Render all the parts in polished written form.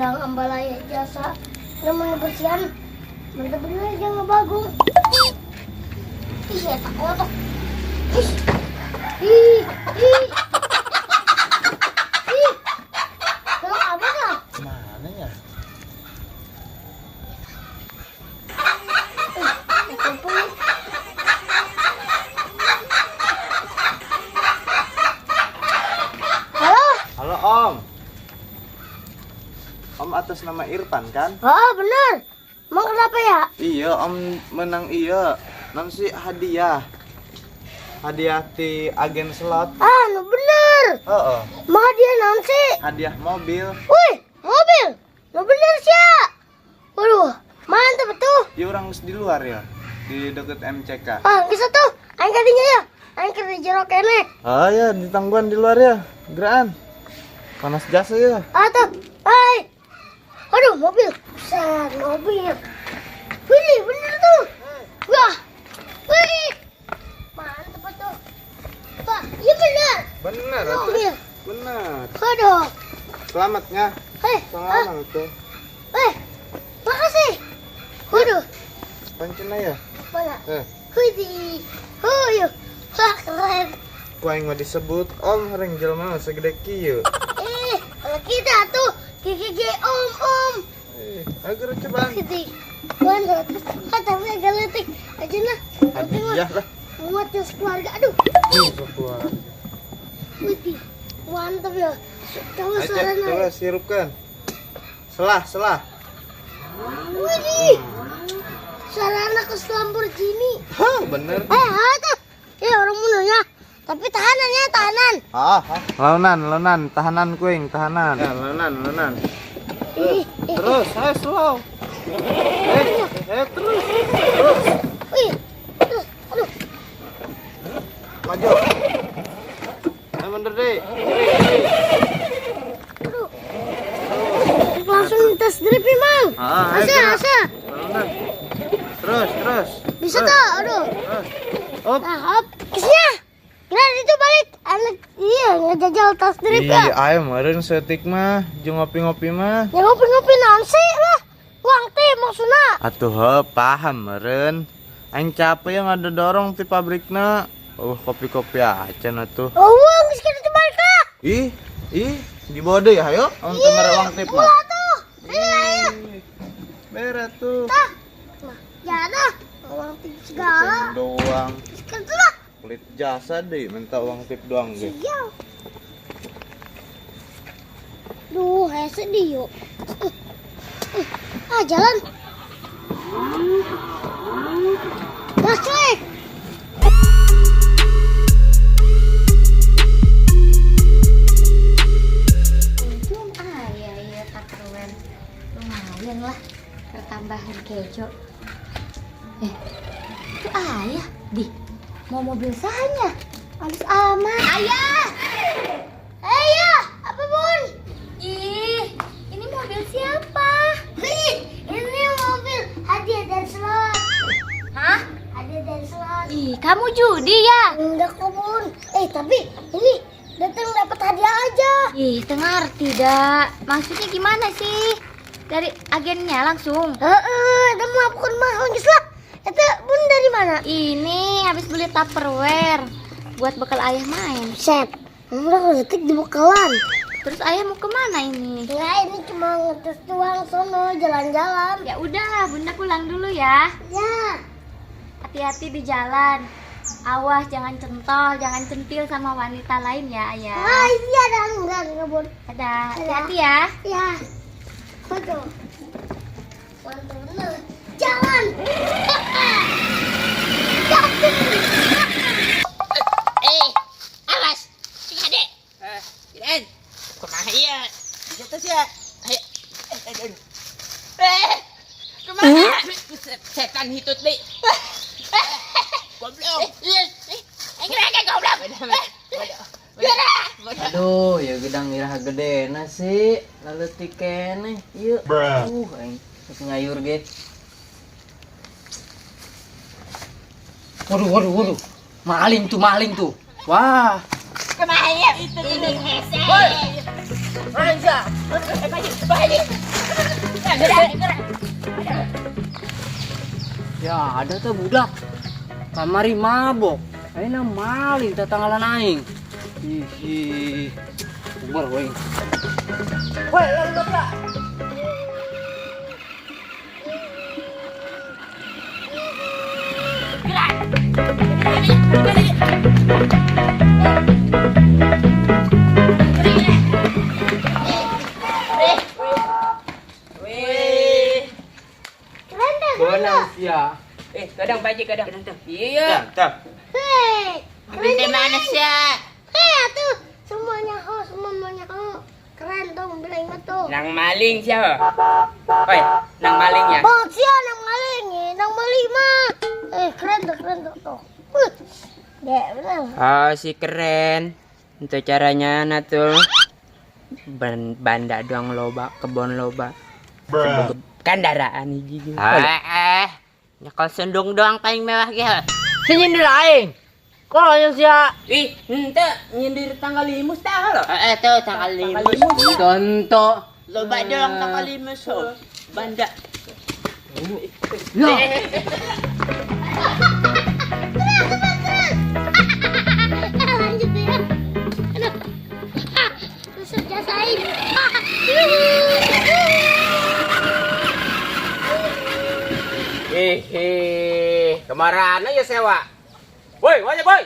Dagang ambalaya jasa. Namun bersihan. Mantap bener jangan bagus. Ih, eta kotok. Ih. Ih, ih. Ih. Belok apa dah? Mana ya? Eh, kumpul. Halo? Halo Om. Om atas nama Irfan kan? Oh, bener. Emang kenapa ya? Iya, Om menang iya. Non sih hadiah. Hadiah ti agen slot. Ah, nu bener. Heeh. Emang hadiah naon sih? Hadiah mobil. Wih, mobil. Nu bener sih ya. Waduh, mantap tuh. Ya orang geus di luar ya. Di deket MCK. Ah, bisa tuh. Aing kadinya ya. Aing kerja jero kene. Ah ya, di tangguan di luar ya. Geraan. Panas jasa ya. Ah tuh. Hai. Waduh, mobil. Buset, mobil. Wih, bener tuh. Wah. Wih. Mantap tuh. Wah, iya bener. Bener atuh. Mobil. Bener. Waduh. Selamatnya. Hei, ah, Selamat tuh. eh. Makasih. Waduh, Pancen ya. mana? Eh, Widih. Oh, yuk. Wah, keren. ku aing mah disebut Om reng jelema segede kieu. Eh, kalau kita tuh gigi om om. Eh, ayo geura cobaan. Widih. Mana? Ah, tapi agak letik aja lah. Hadiah lah. Muat yang sekeluarga. Aduh. Sekeluarga. Widih. Mantap ya. Coba Ayo, suaranya. coba sirupkan. Selah, selah. Widih. Suara anak ke Lamborghini. Hah, bener. Eh, tuh. Ya orang mundunya. Tapi tahanan ya, tahanan. Ah, ah. Launan, launan, tahanan kuing, tahanan. Ya, launan, launan. Ih, ih, Terus, ayo slow. Eh, eh, terus. Terus, wih. Terus, aduh. maju. Ayo mundur deh. Kiri, kiri. Aduh. Langsung tes drift Mang. Ah, ayo Asa, gerak. asa. Launan. Terus, terus. Bisa Terus, tuh, aduh. Terus. Up. Nah, hop. Kesnya. Kira itu balik. Anak iya ngejajal tas drift Iya, ya. ayo meureun seutik mah, jeung ngopi-ngopi mah. Ya ngopi-ngopi naon sih lah. Uang teh maksudna. Atuh heuh, paham meureun. Aing capek yang ada dorong ti pabrikna. Oh, kopi-kopi acan atuh. Oh, uang geus kita balik lah. Ih, ih, dibawa deui hayo. Amun teu mere uang tip mah. Ulah tuh. Ayo, ayo. Bere tuh. Tah. Nah, ya dah. Uang tip segala. Doang. Sekarang lah. Kulit jasa deh, minta uang tip doang ge. Sial. Duh, hese sedih yuk. Ah, jalan. Gas, cuy. Untung ayah ya tupperware. Lumayan lah pertambahan kejo. Eh, itu ayah di mau mobil sahanya. Halus amat. Ayah! Ayah, apa bun? Ih, ini mobil siapa? Wih, ini mobil hadiah dari slot. Hah? Hadiah dari slot. Ih, kamu judi ya? Enggak kok bun. Eh, tapi ini datang dapat hadiah aja. Ih, tengar tidak. Maksudnya gimana sih? Dari agennya langsung. Heeh, itu mah bukan mahal geus lah. Itu bun dari mana? Ini habis beli Tupperware buat bekal ayah main. Set. Udah detik di bekalan. Terus ayah mau kemana ini? Enggak, ini cuma ngetes doang sono jalan-jalan. Ya udah, bunda pulang dulu ya. Ya. Hati-hati di jalan. Awas jangan centol, jangan centil sama wanita lain ya, ayah. Ah, iya dah, enggak bun. Dadah, hati-hati ya. Ya. Waduh. Mantap bener. Jalan. Jatuh. Eh, awas. Sing ade. Eh, Iren. Kumaha ieu? Bisa teh sia. Ayo. Eh, aduh. Eh, kumaha? Setan hitut deui. Goblok. Iya. Eh, gerak goblok. Aduh, ya gedang iraha gedena sih. Laleutik keneh ieu. Aing geus ngayur ge. Waduh, waduh, waduh. Maling tuh, maling tuh. Wah. Kumaha ieu? Itu geuning hese. Maling sia. Eh, Pak Haji, Pak Haji. Eh, gerak, gerak. Ya ada tuh budak. Kamari mabok. Ayeuna maling tatanggalan aing. Ih, bubar we. Woi, lalu budak. Gerak. Gerak, gerak. Wih. Keren dah, keren dah. Bonang sia. Eh, kadang Pak Haji, kadang. Iya. Tah. Hei, Mobil keren teh mana dah. sia? Hei, tuh semuanya ho, semuanya ho. Keren tuh mobil aing mah tuh. Nang maling siapa? Oi, nang malingnya. Bang sia nang maling, eh, nang maling mah. Eh, keren tuh, keren tuh tuh. Huh. Dek, bener. Oh, si keren. Untuk caranya natul banda doang loba, kebon loba. Kendaraan hiji gitu. Eh, nyekal sendung doang paling mewah ge. Sinyindir aing. Kok yang sia? Ih, ente nyindir tanggal limus tah lo. Eh, tuh tanggal limus. Tonto. Loba doang tanggal limus oh. Banda. Ya. Keren, keren, keren. Lanjut ya. Aduh. Ah, susah jasain. Ih, kemana ya sewa? Woi, ngojek woi.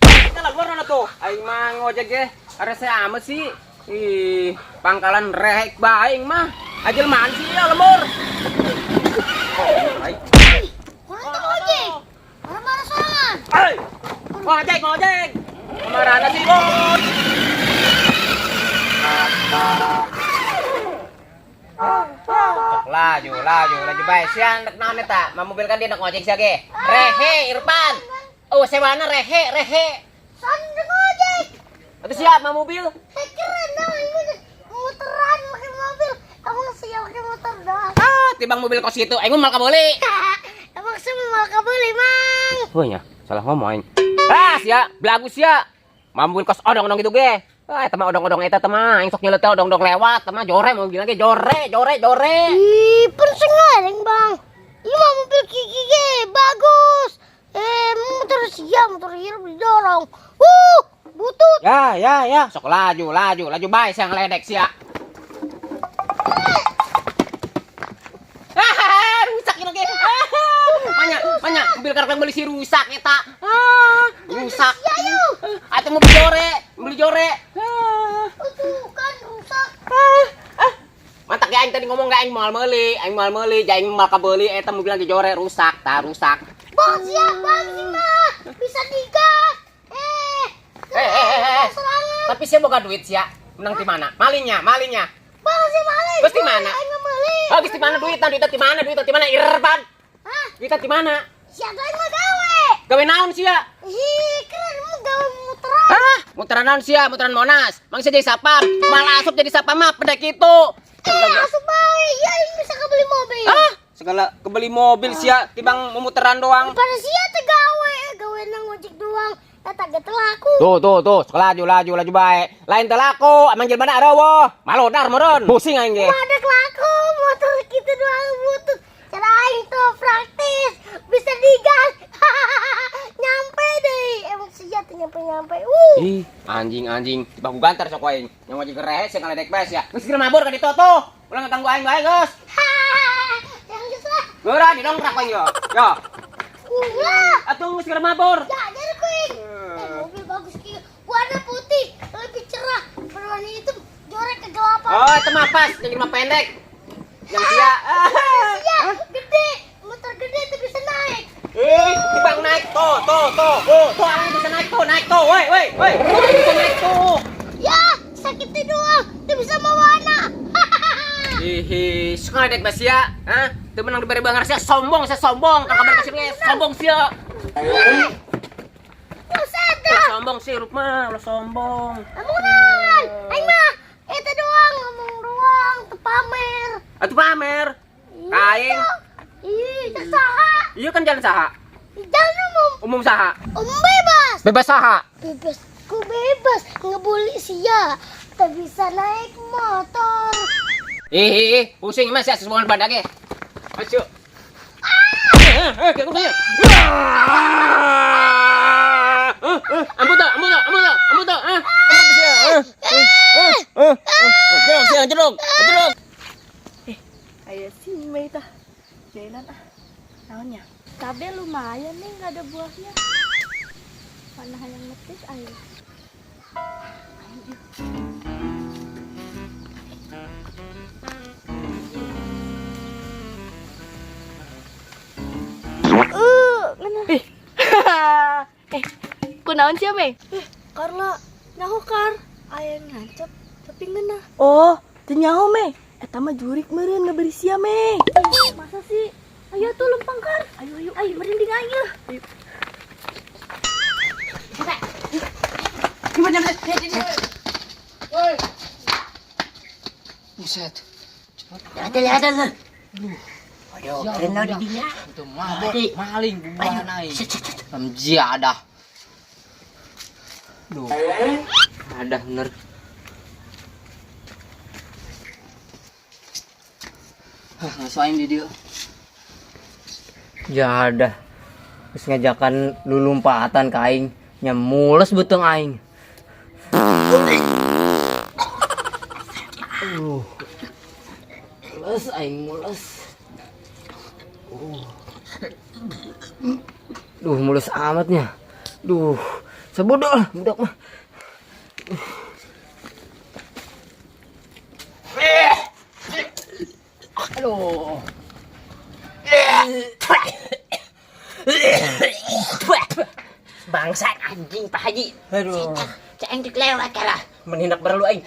Kita lah luar tuh. Aing mah ngojek ge, rese amat sih. Ih, pangkalan rehek bae aing mah. Ajel man sih ya lembur. Oh, ai. Orang tuh ojek. Marah-marah sorangan. Ai. Ngojek, ngojek. Kemana sih, Bos? Laju, laju, laju bae. Siang dek naon eta? Ma mobil kan dia dek ngojek sia ge. Rehe, Irfan. Oh, sewana rehe, rehe. Soalnya udah ngojek. Atuh siap ma mobil. Eh, keren dong. Ini udah muteran pakai mobil. Emang siap pakai motor doang. Ah, tibang mobil kos gitu, aing mah kabeli. Emang semua kabeli, Mang. Oh nya, salah ngomong aing. Ah, sia, belagu sia. Ma mobil kos odong-odong gitu ge. Ah, eta mah odong-odong eta teh mah aing sok nyelet teh odong-odong lewat, teh mah jore mobil ge jore, jore, jore. Ih, pensengaring, Bang. Ini mah mobil Kiki ge, bagus. Eh, motor sia, motor hirup didorong. Butut. Ya, ya, ya, sok laju, laju, laju bae sia ngeledek sia. Ah, rusak ini ge. Ah, Manya, manya, mobil karek beli si rusak eta. Ah, rusak. Ya, yuk. Atau mobil jore, mobil jore. Ah. Itu kan rusak. Ah, ah. Mantak ge aing tadi ngomong ge aing moal meuli, aing moal meuli, aing moal kabeli eta mobil lagi jore rusak, tah rusak. Bang, siap, Bang, sih mah. Bisa digas. Eh, Eh, eh, eh, eh. serangan. Tapi sia boga duit sia. Menang di mana? Malingnya, malingnya. Bang, sih maling. Terus di mana? Aing mah meuli. Oh, geus di mana duit? Duit di mana? Duit di mana? Irfan. Hah? Duit di mana? Siapa yang mah gawe? Gawe naon sia? Ih, keren mau gawe muteran. Hah? Muteran naon sia? Muteran Monas. Mang sia jadi sapam. Malah asup jadi sapam mah pedek itu. Eh, asup bae. Ya, ini bisa kebeli mobil. Ah, segala kebeli mobil sia tibang memuteran doang. Pada sia teh gawe, gawe nang ojek doang. Eta ge teu laku. Tuh, tuh, tuh, sekolah laju, laju, laju bae. Lain teu laku, emang jelema arawoh. Malodar meureun. Pusing aing ge. Pada laku motor gitu doang butut. Cara aing tuh praktis, bisa digas. Nyampe deh. Emang sia tuh nyampe-nyampe. Ih, anjing anjing, tiba ku gantar sok aing. Yang wajib rehe sia ngaledek bae sia. Geus geura mabur ka ditu tuh. Ulah ngaganggu aing bae geus. Yang geus lah. Geura didongkrak aing yo. Yo. Ulah. Atuh geus geura mabur. Ya, jadi kuing. Eh, mobil bagus ki. Warna putih, lebih cerah. Berwarna hitam, jorek kegelapan. Oh, itu mah pas, yang mah pendek. Yang sia. Ah. Iya, gede. Motor gede tuh bisa naik. Eh, tibang naik tuh, tuh, tuh. Oh, tuh aing bisa naik tuh, naik tuh. Woi, woi, woi. Tuh, bisa naik tuh. Ya, sakitnya doang. Tuh bisa mawa anak. Ih, suka ngeledek bae sia. Hah? Teu menang dibere bangar sia, sombong, sia sombong. Kabar ka sini sombong sia. Buset dah. Sombong sih rup mah, ulah sombong. Ngomong naon? Aing mah itu doang, ngomong doang, teu pamer. Atuh pamer. Kaing. Ih, cek saha? Iya kan jalan saha. Jalan umum. Umum saha. Umum bebas. Bebas saha. Bebas, ku bebas ngebully sia. Tak bisa naik motor. Ih, ih, ih, pusing mas ya semua badak ge. Ayo. Eh, eh, kayak gini. Ampun tak, ampun tak, ampun tak, ampun tak. Ah, ampun tak sia. Eh, eh, eh, eh, jeruk, jeruk, jeruk. Aya si Mei tah. Jailan ah. Naonnya? Cabe lumayan nih, nggak ada buahnya. Mana yang metis ayo. Eh, kunaon sia, Mei? Karla, nyaho kar. Aya ngancep tapi ngeunah. Oh, teu nyaho, Mei. Eta mah jurik meureun ngaberi sia, Mei. Masa sih? Ayo tuh lempang kar. Ayo ayo ayo merinding aja. Ayo. Gimana? Woi. Buset. Cepat. Ada ada ada. Aduh, keren lah di dia. Itu mabok, maling bubuhan aing. Jadah. Duh. Ada bener. Hah, ngaso aing di dieu. Jadah. Geus ngajakan lulumpatan ka aing, nya mules beuteung aing. Mules aing mules. Duh, mules amatnya. Duh, sebodoh lah budak mah. Aduh. Bangsat anjing Pak Haji. Aduh. Cek aing lewat kalah. Menhindak perlu aing.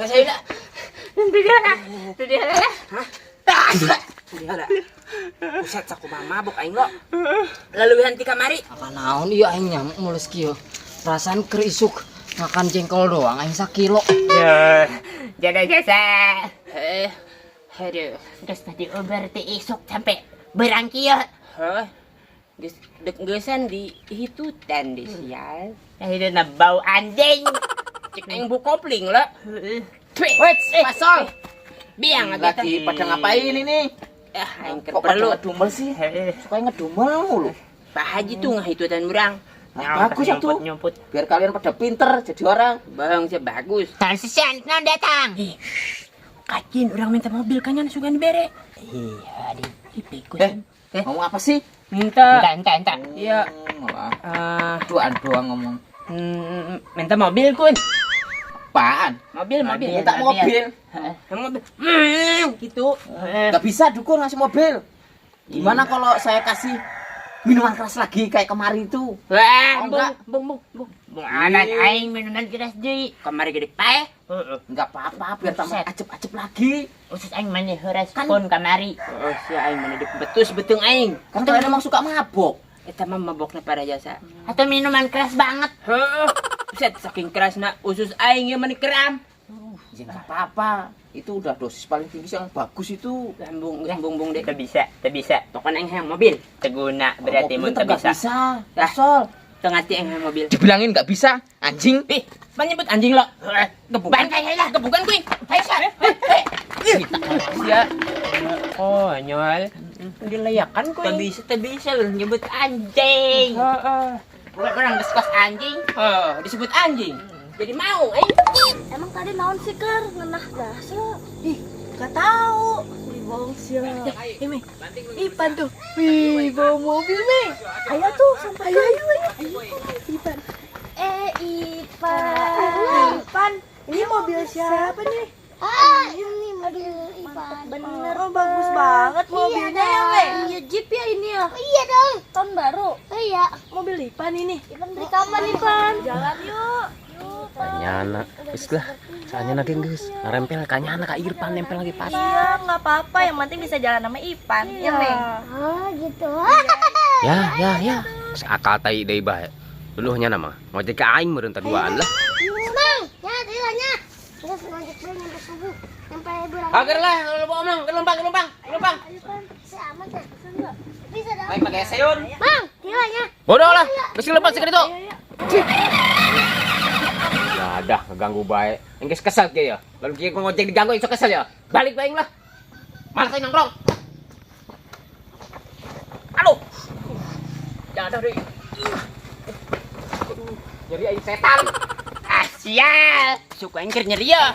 Saya dah. Buset, sakumaha mabok aing lo. Lalu henti kamari. Apa naon ieu aing nyamuk mules kieu. Perasaan keur isuk makan jengkol doang aing sakilo. Ya, jadi jasa. Aduh, geus tadi Uber teh isuk sampai berangki ya. Hah? Geus dek geusan di hitutan di sial. Akhirnya bau anjing. Cek aing bu kopling lah. Wait, pasol. Biang Lagi pada ngapain ini? Ah, aing Kok pada perlu. ngedumel sih? Suka ngedumel mulu. Pak Haji tuh ngahitutan urang. Nah, bagus ya tuh. Nyumput. Biar kalian pada pinter jadi orang. Bang, sih bagus. Transition, non datang. Kacin orang minta mobil kanya sugan bere. Iya, aduh, dipikul. Eh, ngomong apa sih? Minta. Entah, entah, entah. Iya. Malah Ah, duaan doang ngomong. Minta mobil kun. Apaan? Mobil, mobil. Minta mobil. Hah, mobil. Gitu. Gak bisa dukun ngasih mobil. Gimana kalau saya kasih minuman keras lagi kayak kemarin itu? Wah, Oh, bung, enggak. bung, bung, bung. Bung anak aing minuman keras deui. Kamari gede pae. Enggak apa-apa, biar tambah Buset. acep-acep lagi. Usus aing maneh heuras pun kamari. Oh, si aing mana dek betus betung aing. Kan kalian emang suka mabok. Eta mah mabokna pada jasa. Atau minuman keras banget. Heeh. Buset, saking kerasna usus aing ieu mani kram. Ya enggak apa-apa. Itu udah dosis paling tinggi yang bagus itu. Lambung, lambung bung deh. Teu bisa, teu bisa. Pokoknya aing hayang mobil. Teguna berarti Mobil mun tetep teu nggak bisa. bisa. Lah. Sol. Teu ngerti aing hayang mobil. Dibilangin nggak bisa, anjing. Ih, pan nyebut anjing lo. Gebukan. Bantai heula. Gebukan kuing. Sia. Oh, nyol. Dilayakan Teu kuing. bisa, teu bisa lu nyebut anjing. Heeh. Orang geus kos anjing. Heeh, disebut anjing. Jadi mau aing. Emang tadi naon sih kar ngeunah dasa? Ih, gak tahu. Wih, bohong sia. Eh, Mei. Ipan tuh. Wih, bawa mobil, Mei. Ayo tuh sampai. Ayo, ayo, ayo. Ayo, Ipan. Eh Ipan. Ipan, ini mobil siapa nih? Ah, ini mobil Ipan. Bener, oh, bagus banget mobilnya ya, Mei. Iya, Jeep ya ini ya. Iya dong. Tahun baru. Iya. Mobil Ipan ini. Ipan beli kapan Ipan? Jalan yuk. Kanyana, geus lah. Soalnya lagi geus ngarempel kanyana ka Irfan nempel lagi pas. Iya, nggak apa-apa. Yang penting bisa jalan sama Ipan. Iya, Mei. Ah, gitu. Ya, ya, ya. Geus akal tai deui bae. Luluh nya nama. Ngojek ka aing meureun duaan lah. Bang, ya nya. Terus ngojek beli nyampe subuh, nyampe berangkat. Agar lah, kalau mau omong, gelombang, gelombang, gelombang. Ayo kan, si aman ya? Bisa enggak? Bisa dong. Baik pakai seun. Bang, tilanya. Bodoh lah. Geus leupas sekitu. Ayo, ayo. Ngaganggu bae. Aing geus kesel kieu ya. Lalu kieu ngojek diganggu aing sok kesel ya. Balik bae aing lah. Malas aing nongkrong. Aduh. Jadah deui. Aduh, nyeri aing setan. Ah, sial. Suku aing keur nyeri ya.